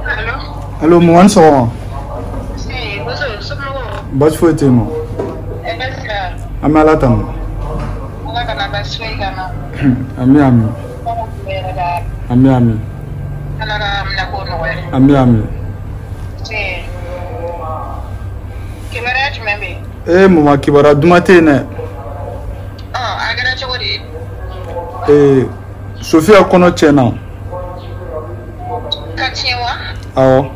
Allo. Allo, mama ni sɔgɔma. Baasi foyi tɛ yen nɔ. An bɛ Ala tanu. Ala kana baasi foyi k'an na. Ami ami. Ami ami. Ala ka minɛko nɔgɔya. Ami ami. Kibaruya jumɛn bɛ yen? Ee mama, kibaruya duman tɛ yen dɛ. A kɛra cogo di? Ee Sofiya kɔnɔ tiɲɛna. Ka tiɲɛ wa? Awɔ.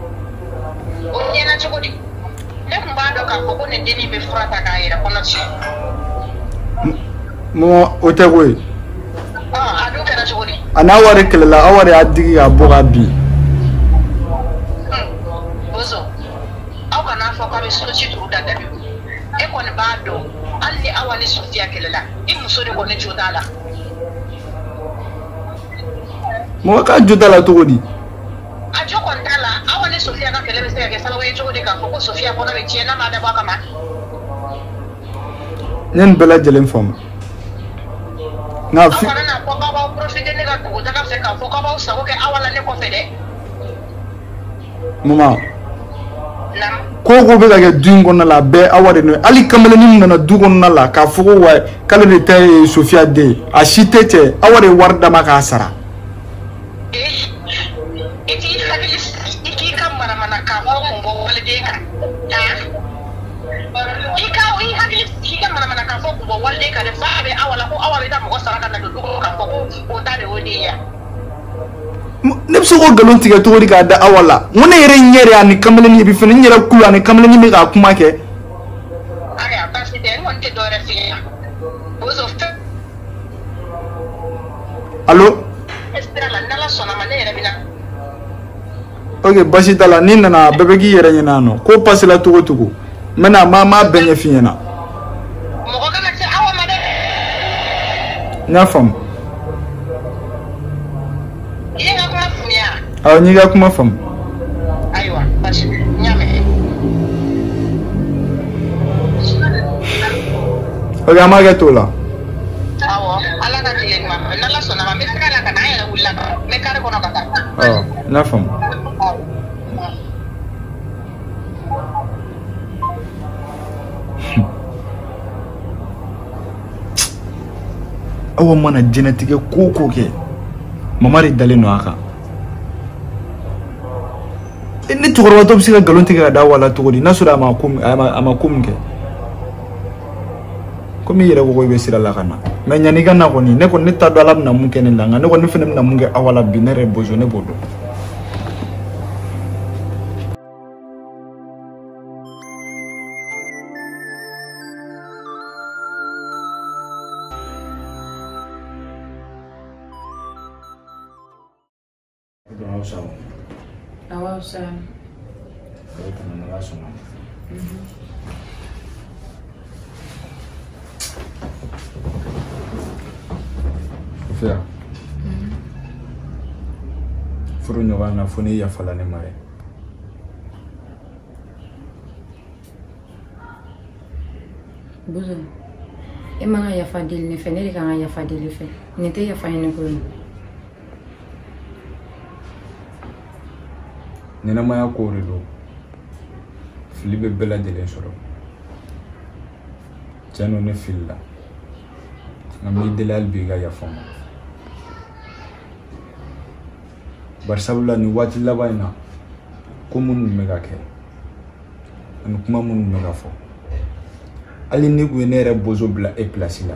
O tiɲɛna cogo di? Ne tun b'a dɔn k'a fɔ ko nin dennin bɛ fura ta k'a yɛrɛ kɔnɔ tiɲɛ. Mama, o tɛ koyi. A dun kɛra cogo di? A n'a wari kɛlɛla, aw de y'a digi k'a bɔ k'a bin. Bozo, aw kana fɔ k'a bɛ soci turu da dabi. E kɔni b'a dɔn hali ni Awa ni Sofiya kɛlɛla, i muso de kɔni jo t'a la. Mɔgɔ k'a jo t'a la cogo di? A jo kɔni t'a la. Awa ni Sofiya ka kɛlɛ bɛ se ka kɛ sababu ye cogo di k'a fɔ ko Sofiya kɔnɔ bɛ tiɲɛ n'a m'a dabɔ a kama? Ne nin bɛɛ lajɛlen faamu. Nka aw kana n'a fɔ k'aw b'aw profiter ne ka dugutaga fɛ k'a fɔ k'aw b'aw sago kɛ Awa la ne kɔfɛ dɛ. Mama, ko ko bɛ ka kɛ du in kɔnɔna la, a bɛɛ Awa de nɔ ye. Hali kamalennin min nana du kɔnɔna la k'a fɔ ko wa k'ale de ta ye Sofiya den ye, a si tɛ cɛ. Awa de ye wari d'a ma k'a sara. I t'i hakili sigi, i k'i ka manamanakan fɔ kun bɔ waliden kan. I ka i hakili sigi, i ka manamanakan fɔ kun bɔ waliden kan dɛ. Fa bɛ Awa la ko Awa bɛ taa mɔgɔ sara ka na don du kɔnɔ k'a fɔ ko o ta de y'o den ye. Ne bɛ se k'o nkalon tigɛ cogo di k'a da Awa la? N ko ne yɛrɛ ɲɛ de ani kamalennin, bi fɛnɛ n yɛrɛ kulo ani kamalennin bɛ k'a kuma kɛ. Ayiwa, baasi tɛ, n kɔni tɛ dɔwɛrɛ f'i ɲɛna. Bozo fɛn. Allo. Sira la, n'Ala sɔnna ma, ne yɛrɛ bɛ na. Ok, baasi t'a la, n'i nana a bɛɛ bɛ k'i yɛrɛ ɲɛna yan nɔ. Ko pasela cogo cogo, n bɛna n b'a bɛɛ ɲɛf'i ɲɛna. Mɔgɔ kana se Awa ma dɛ. N y'a faamu. I ye n ka kuma faamuya? Awɔ, n y'i ka kuma faamu. Ayiwa, baasi tɛ, n y'a mɛn. Ok, an b'a kɛ t'o la. Awɔ, Ala ka tile ɲuman. N'Ala sɔnna ma, n bɛ sira la ka na, an yɛrɛ wulila ka n bɛ kari kɔnɔ ka taa. Awɔ, n y'a faamu. Awa mana diɲɛnatigɛ ko o ko kɛ, mama de dalen don a kan. Ne cɛkɔrɔbatɔ bɛ se ka nkalon tigɛ ka da Awa la cogo di n'a sɔrɔ a ma ko min kɛ? Komi i yɛrɛ ko i bɛ sira la ka na, mɛ yanni i ka na kɔni, ne kɔni ne t'a dɔn Ala bɛna mun kɛ ne la, nka ne kɔni ne fana bɛna mun kɛ Awa la bi, ne yɛrɛ Bozo ne b'o dɔn. Awa sa. Sofiya, furu ɲɔgɔn na fo n'i yafala ne ma ye. Bozo, e man ka yafa deli ne fɛ, ne de kan ka yafa deli fɛ. Nin tɛ yafa ɲini ko ye. Ɲɛnamaya ko de don, fili bɛ bɛɛ lajɛlen sɔrɔ. Tiɲɛ don, ne filila, nka n b'i deli hali bi i ka yafa n ma. Bari sabula nin waati laban in na, ko minnu tun bɛ ka kɛ ani kuma minnu tun bɛ ka fɔ, hali ni kun ye ne yɛrɛ Bozo bila e pilasi la,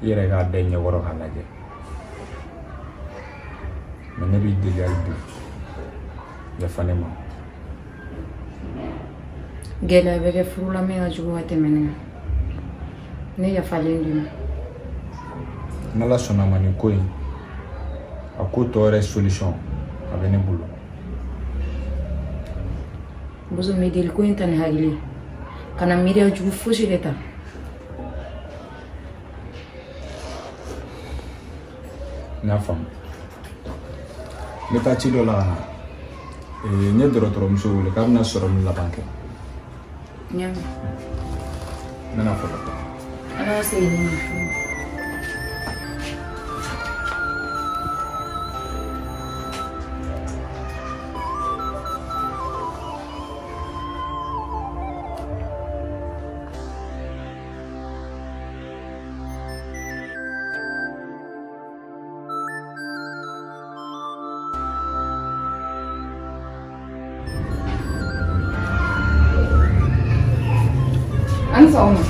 i yɛrɛ k'a da i ɲɛkɔrɔ k'a lajɛ. Mɛ ne b'i deli hali bi, yafa ne ma. Gɛlɛya bɛ kɛ furu la min ka jugu ka tɛmɛ ne kan. Ne yafalen don. N'Ala sɔnna ma nin ko in, a ko tɔ yɛrɛ solution a bɛ ne bolo. Bozo, n bɛ deli ko in ta ni hakili ye. Kana miiriya jugu fosi de ta. N y'a faamu. N bɛ taa ci dɔ la ka na. N ye dɔgɔtɔrɔmuso wele k'a bɛna sɔrɔ min laban kɛ. N y'a mɛn. N bɛna fɔlɔ. Ala ka segin ni ma. sɔgɔma.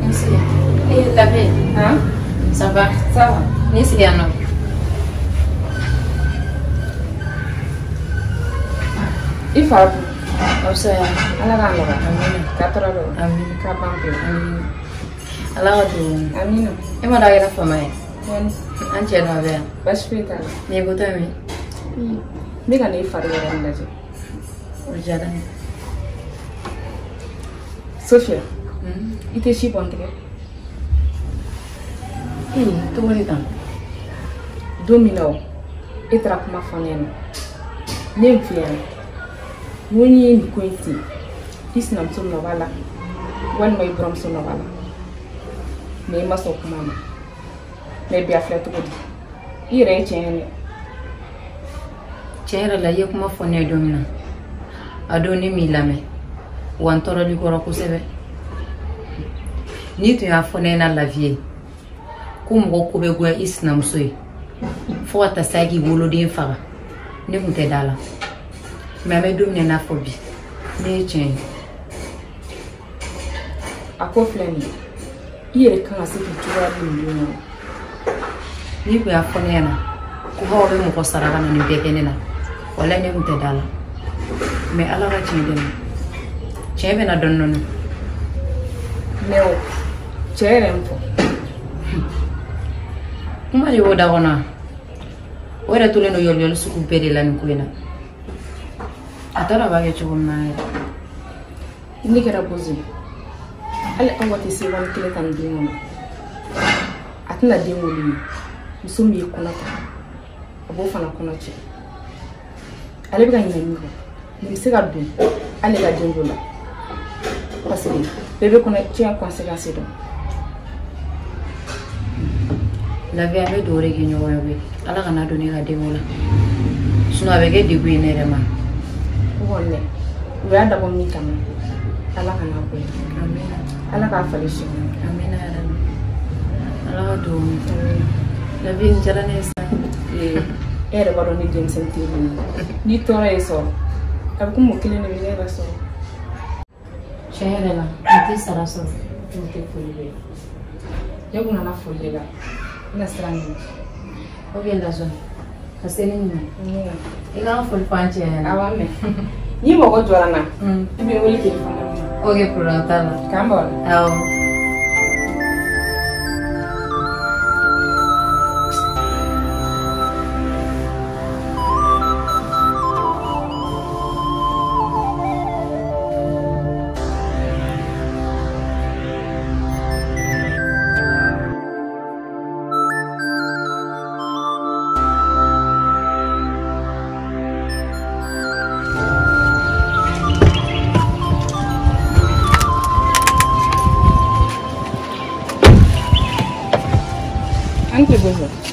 Nse. Eh, Labe. Hein? Ça va? Ça va. Ni sigi yan nɔ. I fa dun? A bɛ se yan. Ala k'a nɔgɔya. Amina. K'a tɔɔrɔ dɔn. Amina. K'a ban pewu. Amina. Ala ka dugawu. Amina. E ma dɔn a kɛra fama ye. Wani. An cɛ dɔ a bɛ yan. Baasi foyi t'a la. N'i ko ta min? N bɛ ka na i fari yɛrɛ min lajɛ. O diyara n ye. Sofia, i tɛ si bɔ n tigɛ. Ee, cogo di tan? Don min na o, e taara kuma fɔ ne ɲɛna. Ne ye n f'i ɲɛna. N ko n'i ye nin ko in sen, i sinamuso nɔ b'a la walima i buramuso nɔ b'a la. Mais i ma sɔn kuma ma. Mais bi a filɛ cogo di? I yɛrɛ ye tiɲɛ ye dɛ. Tiɲɛ yɛrɛ la, i ye kuma fɔ ne ye don min na, a don ne m'i lamɛn. Wa n tɔɔrɔli kɔrɔ kosɛbɛ. N'i tun y'a fɔ ne ɲɛna Lavi ye ko mɔgɔ ko bɛ goya i sinamuso ye fo ka taa se k'i woloden faga, ne tun tɛ da la. Mais an bɛ don min na i n'a fɔ bi, ne ye tiɲɛ ye. A ko filɛ nin ye, i yɛrɛ kan ka se k'i cogoya di nin den kɔnɔ. N'i tun y'a fɔ ne ɲɛna ko aw bɛ mɔgɔ sara ka na nin bɛɛ kɛ ne la, walayi ne tun tɛ da la. Mais Ala ka tiɲɛ dɛmɛ. Tiɲɛ bɛ na dɔɔni dɔɔni. Mais o, cɛ yɛrɛ n fɔ. Kuma de b'o da kɔnɔ wa? O yɛrɛ tolen don yɔliyɔli sugu bɛɛ de la nin ko in na. A t'a dɔn a b'a kɛ cogo min na yɛrɛ. Ne kɛra bozo ye. Hali Awa tɛ seconde kelen ta nin den kɔnɔ. A tɛna den wolo ye. Muso min ye kɔnɔ ta, a b'o fana kɔnɔ cɛ. Ale bɛ ka ɲinɛ min kɔ, nin bɛ se ka don hali ka denko la. Parce que bɛɛ bɛ kɔnɔ tiɲɛ conséquence dɔn. Lavi, an bɛ dugawu de kɛ ɲɔgɔn ye koyi. Ala kana don ne ka denko la. Sinon a bɛ kɛ degun ye ne yɛrɛ ma. O kɔni dɛ, u y'a dabɔ min kama, Ala kana bɔ yen. Amina. Ala k'a falen si kɔnɔ. Amina yarabi. Ala ka dugawu mɛn. Lavi, nin diyara ne ye sa. Ee, e yɛrɛ b'a dɔn ne denmisɛnnin t'i bolo. Ni tɔɔrɔ ye sɔrɔ, a bɛ komi o kelen de bɛ ne yɛrɛ sɔrɔ. Tiɲɛ yɛrɛ la, n tɛ sara sɔrɔ. N'o tɛ foli bɛ. Ne kun nana foli de la. N bɛna sira ɲini. Ok, Lazɔn. Ka se ne ɲuman. I ka foli fɔ an cɛ ɲɛna. A b'a mɛn. N'i mago jɔra n na, i bɛ n wele telefɔni na. Ok, problème t'a la. K'an bɛn o la. Awɔ.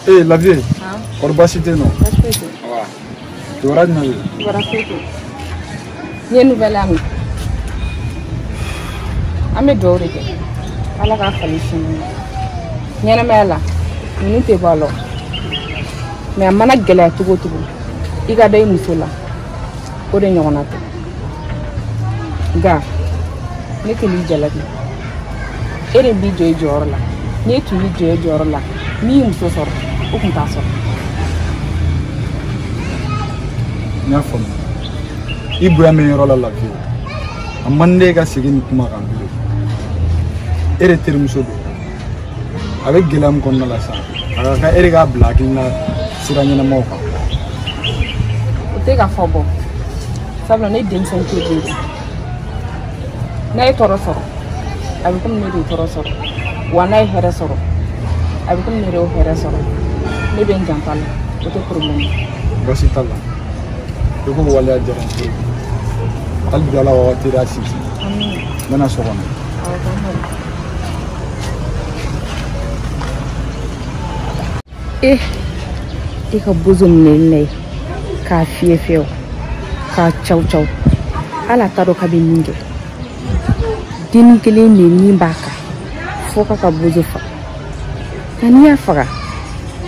Eh, Lavi, kɔri baasi tɛ yen nɔ? Baasi foyi tɛ yen. Kibaruya jumɛn bɛ yen? Kibaruya foyi tɛ yen. N ye nouvelle mɛn. An bɛ dugawu de kɛ. Ala k'a falen sini. Ɲɛnamaya la, ninnu tɛ bɔ a la. Mais a mana gɛlɛya cogo o cogo, i ka da i muso la. O de ɲɔgɔnna tɛ. Nka, ne tɛ n'i jalaki. E de b'i jɔ i jɔyɔrɔ la. N'e tun b'i jɔ i jɔyɔrɔ la, n'i y'i muso sɔrɔ, o tun t'a sɔrɔ. N y'a faamu. I bonya min yɔrɔ la Lavi, a man di ne ye ka segin nin kuma kan bilen. E de terimuso don. A bɛ gɛlɛya min kɔnɔna la sisan, a ka kan e de k'a bila hakilina sira ɲɛnamaw kan. O tɛ ka fɔ bɔ. Sabula ne denmisɛnnin tɛ den. N'a ye tɔɔrɔ sɔrɔ, a bɛ komi ne de ye tɔɔrɔ sɔrɔ. Wa n'a ye hɛrɛ sɔrɔ, a bɛ komi ne de y'o hɛrɛ sɔrɔ. Ne bɛ n janto a la, o tɛ problème ye. Baasi t'a la. I ko waleya diyara n ye. Hali bi Ala k'aw ka teriya sinsin. Amina. N bɛna so kɔnɔ. Awɔ, k'an bɛn. Eh, i ka bozo minɛli la ye k'a fiyɛ fiyɛ o, k'a caw caw, hali a t'a dɔn k'a bɛ min kɛ. Dennin kelen de min b'a kan fo k'a ka bozo faga. Nka n'i y'a faga,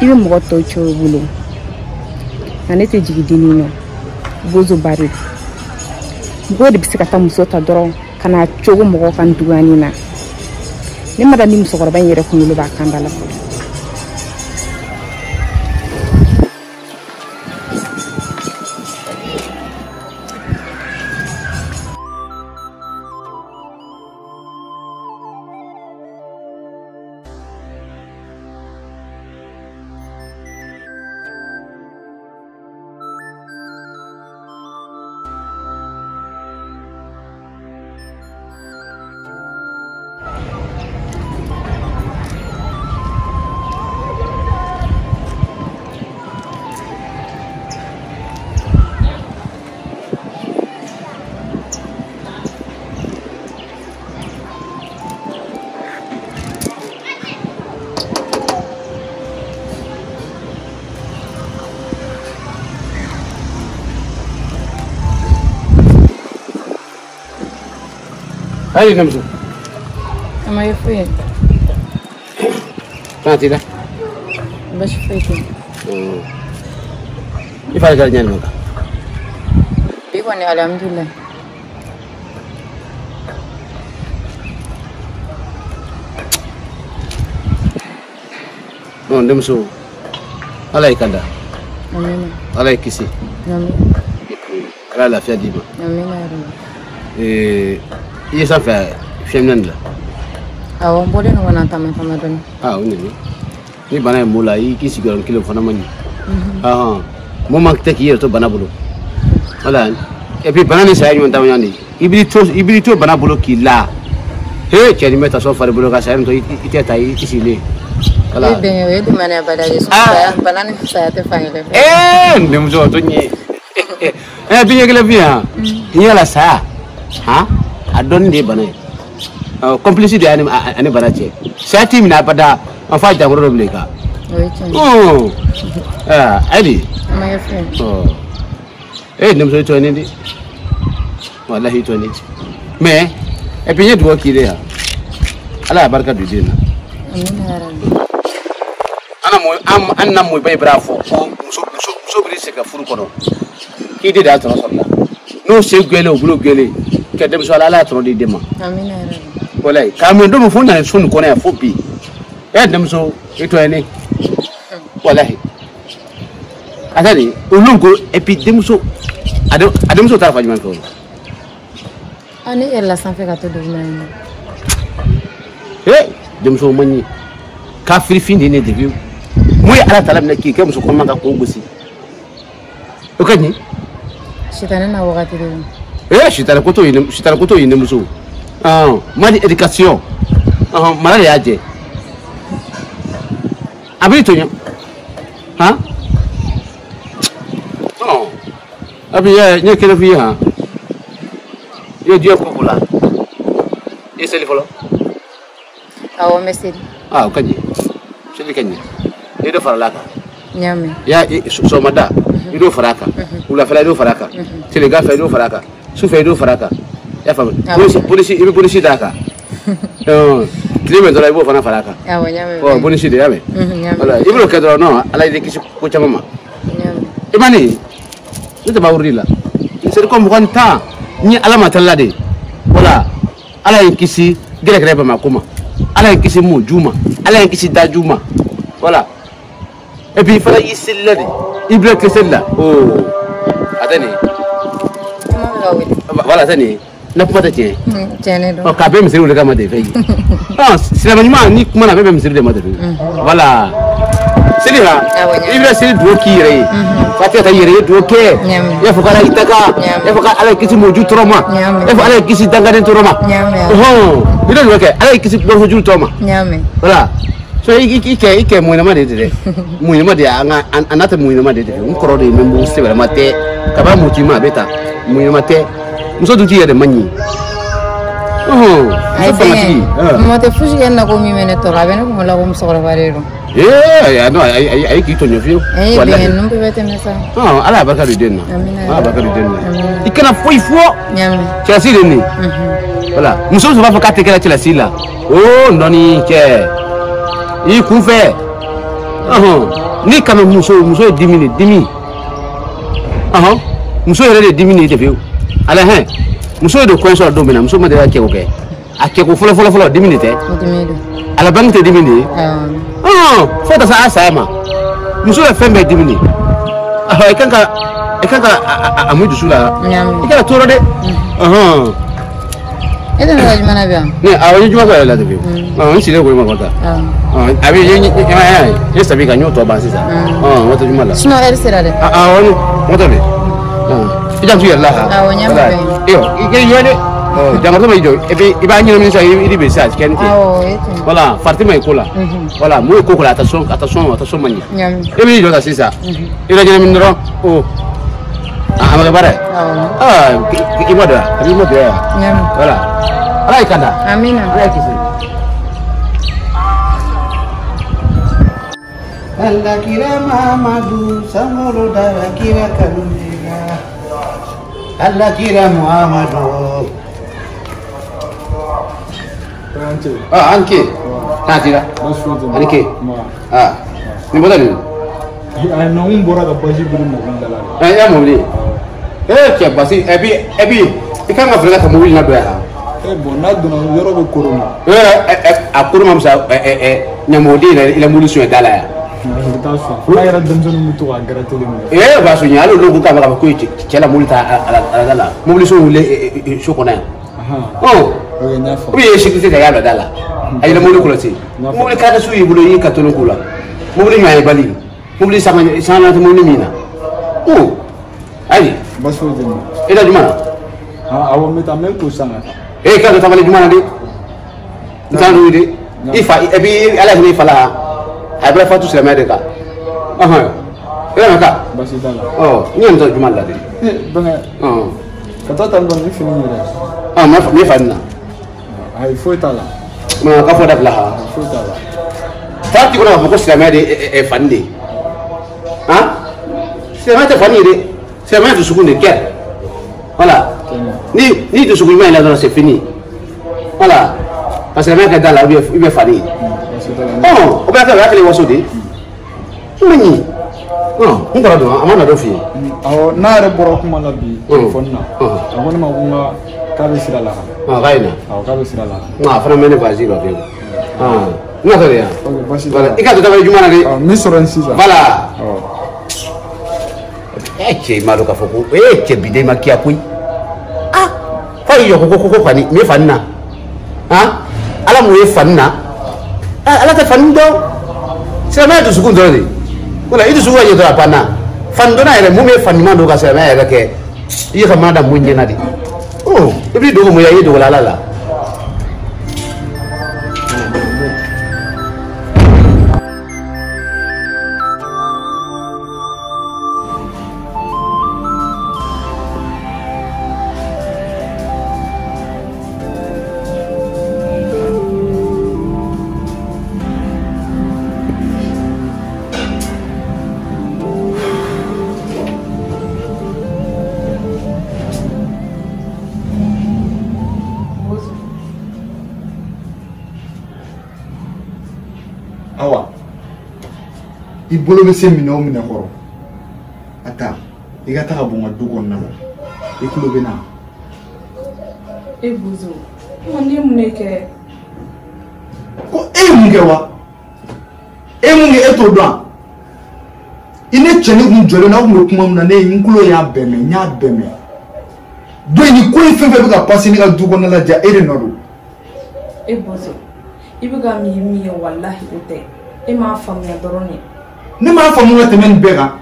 i bɛ mɔgɔ tɔw cɛ o bolo. Nka ne tɛ jigin dennin na, bozo ba de don. Mɔgɔw de bɛ se ka taa muso ta dɔrɔn Ka n'a cogo mɔgɔw kan dugani na. Ne ma da ni musokɔrɔba in yɛrɛ kunkolo b'a kan da la fɔlɔ. Ayi namuso. Ama ye foyi ye. Fana t'i la. Baasi foyi tɛ. I fari kɛra ɲani ma kan. Bi kɔni alhamdulilayi. Non denmuso Ala y'i kanda. Amina. Ala y'i kisi. Amina. Ala ye lafiya d'i ma. Amina yarabi. I ye sanfɛ fiɲɛminɛ de la. Awɔ n bɔlen don ka na n taama taama dɔɔni. Aa o ɲɛna ni bana ye mun la i k'i sigi yɔrɔnin kelen o fana man ɲi. Mɔgɔ man tɛ k'i yɛrɛ to bana bolo. Wala et puis bana ni saya ɲɔgɔn taama ɲɔgɔn de i b'i to bana bolo k'i la. He cɛ ni bɛ tasɔn fari bolo ka saya min to i tɛ taa i sigilen. Wala. E bɛnkɛ o ye limaniya bada de ye saya bana ni saya tɛ fankelen fɛ. Ee n denmuso o to ɲɛ. Ɛ bi ɲɛ kelen fi yan. I ɲɛ la saya han. A dɔnni de ye bana ye complice de ye ani bana cɛ saya t'i minɛ abada an fa jankaro dɔ bila i kan. O ye tiɲɛ ye. Ayi. A ma kɛ foyi ye. E denmuso i tɔɲɔnen de walahi i tɔɲɔnen mais et puis n ye dugawu k'i ye yan Ala y'a barika don i den na. Amina yarabi. An na mɔba in b'a fɔ ko muso b'i se ka furu kɔnɔ k'i den de y'a tɔnɔ sɔrɔ la n'o sen gɛlɛn o bolo gɛlɛn. Kɛ denmuso ala y'a tɔnɔ di den ma. Amina yarabi. Walayi k'a minɛ don min fo n nana so nin kɔnɔ yan fo bi e denmuso i tɔɲɔnen walayi a ta de olu ko et puis denmuso a denmuso taara fa jumɛn fɛ o. A ne yɛlɛla sanfɛ ka to duguma yen nɔ. Ee denmuso man ɲi kafirifin de ye ne depuis mun ye ala ta minɛ k'i kɛ muso kɔnɔma ka k'o gosi o ka ɲi. Sitanɛ na wagati de don. Eh, sitana koto ye denmuso. Ma di éducation. Mara de y'a jɛ. A b'i tɔɲɔ. Han? Non. A bi n ye kelen f'i ye han. I ye diɲɛ ko ko la. I ye seli fɔlɔ? Awɔ n bɛ seli. Ah o ka ɲi. Seli ka ɲi. I dɔ farala a kan. N y'a mɛn. I y'a sɔgɔmada i y'o fara a kan. Wulafɛla i y'o fara a kan. Tilegan fɛ i y'o fara a kan. Sufɛ i y'o fara a kan. I y'a faamu. Polisi i bɛ polisi d'a kan. Tile min dɔrɔn i b'o fana fara a kan. Awɔ n y'a mɛn. Ɔ polisi de y'a mɛn. Wala i b'o kɛ dɔrɔn non Ala y'i kisi ko caman ma. N y'a mɛn. I ma nin ne tɛ bawuri la. N seri ko 20 n ye Ala matala de. Wala Ala ye n kisi gɛrɛgɛrɛ Bamakɔ ma. Ala ye n kisi mɔju ma. Ala ye n kisi daju ma. Voilà. Et puis il fallait y seli la de. I bila tile seli la. Oh. A tɛ nin ye. Voilà, a tɛ nin ye. Na kuma tɛ tiɲɛ ye. Tiɲɛ de don. Ɔ k'a bɛɛ misiri wele kama de fɛn ye. Silamɛ ɲuman ni kuma na a bɛɛ bɛ misiri de ma de. Voilà. Seli la. I bɛna seli dugawu k'i yɛrɛ ye. Fatiha ta i yɛrɛ ye dugawu kɛ. I y'a fɔ k'Ala y'i taka. I y'a fɔ k'Ala y'i kisi mɔju tɔɔrɔ ma. I y'a fɔ Ala y'i kisi dangaden tɔɔrɔ ma. I bɛ dugawu kɛ Ala y'i kisi bolofojuru tɔɔrɔ ma. Voilà. So i kɛ muɲɛnama de dɛ. Muɲɛnama de an ka an n'a tɛ muɲɛnama de dɛ. N kɔrɔ de ye n b'u sɛbɛlama tɛ. Kaba muti ma a bɛ tan. Muɲɛnama tɛ. Muso dun t'i yɛrɛ man ɲi. Ayi bɛnkɛ mɔgɔ tɛ fosi kɛ ne la ko min bɛ ne tɔɔrɔ a bɛ ne kunkolo la ko musokɔrɔba de don. Ee non ayi k'i tɔɲɔ fiyewu. Ee bɛnkɛ ninnu bɛɛ bɛ tɛmɛ sa. Ala y'a barika don den na. Ala y'a barika don den na. I kana foyi fɔ. Cɛlasigi de ye nin ye. Voilà muso b'a fɔ k'a tɛ kɛra cɛlasigi la. Oo nɔni cɛ. I kun fɛ. N'i kana muso ye dimi de dimi. Muso yɛrɛ de ye dimi de ye fiyewu. Ala hɛn. Muso de kɔɲɔso la don min na muso ma deli ka kɛko kɛ a kɛko fɔlɔ fɔlɔ fɔlɔ dimi de tɛ a la bange tɛ dimi de ye fo ka taa se a saya ma muso ye fɛn bɛɛ dimi de i kan ka a mun dusu la i kana tɔɔrɔ dɛ. E tɛ ne ka jumɛn na bi yan. Ne awɔ n ye juma sɔrɔ yɛrɛ la depuis n sigilen ko i ma kɔ ta a bɛ n ye sabi ka n y'o tɔ ban sisan n tɛ juma la. Sinon heure sera dɛ. Awɔ n tɛ bi i janto i yɛrɛ la. Awɔ n y'a mɛn. I k'i jɔ dɛ jankato ma i jɔ et puis i b'a ɲɛnamini sisan i bɛ se a kɛ ni ten. Voilà farati ma ɲi ko la voilà mun ye ko ko la a tɛ sɔn man ɲɛ e b'i jɔ ta sisan i bɛ ɲɛnamini dɔrɔn o. A ma kɛ baara ye i ma don yan a b'i ma don yan voilà ala y'i kanda. Amina. Ala y'i kisi. Ala kira Muhammadu sankolo dara kira kanundira Ala kira Muhammadu. Anke. N'a tira. Anke. Nin bɔtɔ nin. Ayi non n bɔra ka basi biri mobili da la de. I y'a mobili. Cɛ basi et puis i kan ka fɛɛrɛ ka mobili ladon yan. Bon n'a donna yɔrɔ bɛ koron na. A koron ma fisa ɲamɔgɔden yɛrɛ i la mobili sonya da la yan. I t'a sɔn fo n'a kɛra denmisɛnninw bɛ to k'a gɛrɛtɛli min kɛ. O b'a sonya hali olu ko k'a bɛ k'a fɔ ko ye cɛ la mobili ta a la da la mobili so wuli so kɔnɔ yan. Ok n y'a faamu. Ou bien i ye sécurité ta i y'a bila da la a yɛlɛ mobili kɔlɔsi mobili carte su y'i bolo i y'i ka tɔnɔ k'o la mobili ɲuman ye bali mobili sanga tɛ mobili min na ayi. Basi foyi tɛ yen. E ta jumɛn na. Awɔ n bɛ taa n bɛ n ko sisan ka taa. E ka taa tabali jumɛn na dɛ n t'a dɔn dɛ i fa et puis ala hinɛ i fa la a bɛ fatu silamɛya de kan i y'a mɛn ka. Basi t'a la. N yɛrɛ taa jumɛn la dɛ. Bɛnkɛ. Ka taa tan dɔɔni ni fini yɛrɛ. N bɛ fa nin na. Ayi foyi t'a la. Mɛ ka fɔ dabila ha. Foyi t'a la. Fa ti kɔnɔ k'a fɔ ko silamɛya de ye fani de ye silamɛya tɛ fani ye dɛ silamɛya dusukun de kɛ voilà ni dusukun ɲuman y'i la dɔrɔn c'est fini voilà ka silamɛya kɛ da la i bɛ fani ye o bɛ kɛ o y'a kɛlen waso de ye i ma ɲi n kɔrɔ dɔn a ma na dɔ f'i ye. Awɔ n'a yɛrɛ bɔra kuma la bi telefɔni na a ko ne ma ko n ka k'a bɛ sira la ka na. K'a ye na. Awɔ k'a bɛ sira la ka na. A fana bɛ ne voyage la pewu. N ka sɔrɔ yan. Ok basi t'a la. I ka to tabali juma na dɛ. N bɛ sɔrɔ yen sisan. Voilà. Cɛ i m'a dɔn k'a fɔ ko cɛ bi den ma kiya koyi f'a y'i jɔ ko fani n bɛ fani na ala mun ye fani na ala tɛ fani dɔn silamɛya dusukun dɔrɔn de wala i dusukun ka ɲɛ dɔrɔn a banna fani dɔnna yɛrɛ mun bɛ fani ɲuman don ka silamɛya yɛrɛ kɛ i ye ka mana da mun ɲɛna de i b'i dogo mun ya i ye dogo la ala la. Awa i bolo bɛ se minɛ o minɛ kɔrɔ a ta i ka taga bɔ n ka du kɔnɔna la i tulo bɛ na. E Bozo ne ye mun de kɛ. Ko e ye mun kɛ wa e ye mun kɛ e t'o dɔn i ne cɛnin kun jɔlen n'aw kun bɛ kuma min na ne ye n tulo y'a bɛɛ mɛn n y'a bɛɛ mɛn don in ko in fɛn fɛn bɛ ka passer ne ka du kɔnɔna la ja e de nɔ don. E Bozo i bɛ ka min ye walahi o tɛ e m'a faamuya dɔrɔn de. Ne m'a faamu ka tɛmɛ nin bɛɛ kan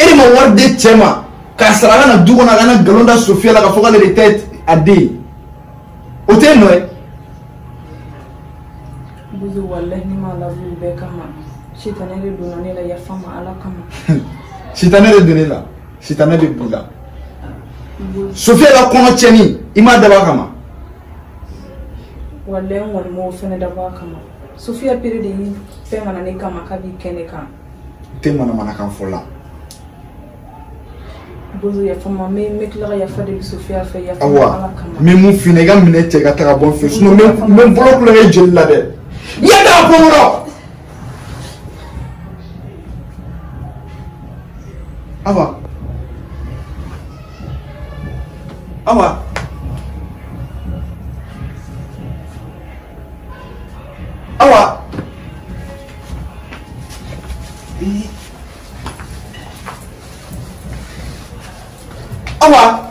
e de ma wari di cɛ ma k'a sara a ka na du kɔnɔ a ka na nkalon da Sofiya la k'a fɔ k'ale de ta ye a den ye o tɛ e nɔ ye. Bozo walahi ne m'a labɔ o bɛɛ kama sitanɛ de donna ne la yafa ma ala kama. Sitanɛ de donna e la sitanɛ de b'i la Sofiya ka kɔnɔ tiɲɛni i m'a dabɔ a kama. Walahi n kɔni m'o fɛnɛ dabɔ a kama Sofiya pere de y'i fɛn ka na ne kama k'a b'i kɛ ne kan. N tɛ manamanakan fɔ la. Bozo yafa ma n bɛ tila ka yafa deli Sofiya fɛ yafa ma ala kama. Awa n bɛ mun f'i ɲɛna i ka minɛ cɛ i ka taga bɔ n fɛ sinon n bɛ n bolo kulonkɛ joli la dɛ. Ɲɛ t'a bɔ n kɔrɔ. Awa. Awa. Awa. Awa.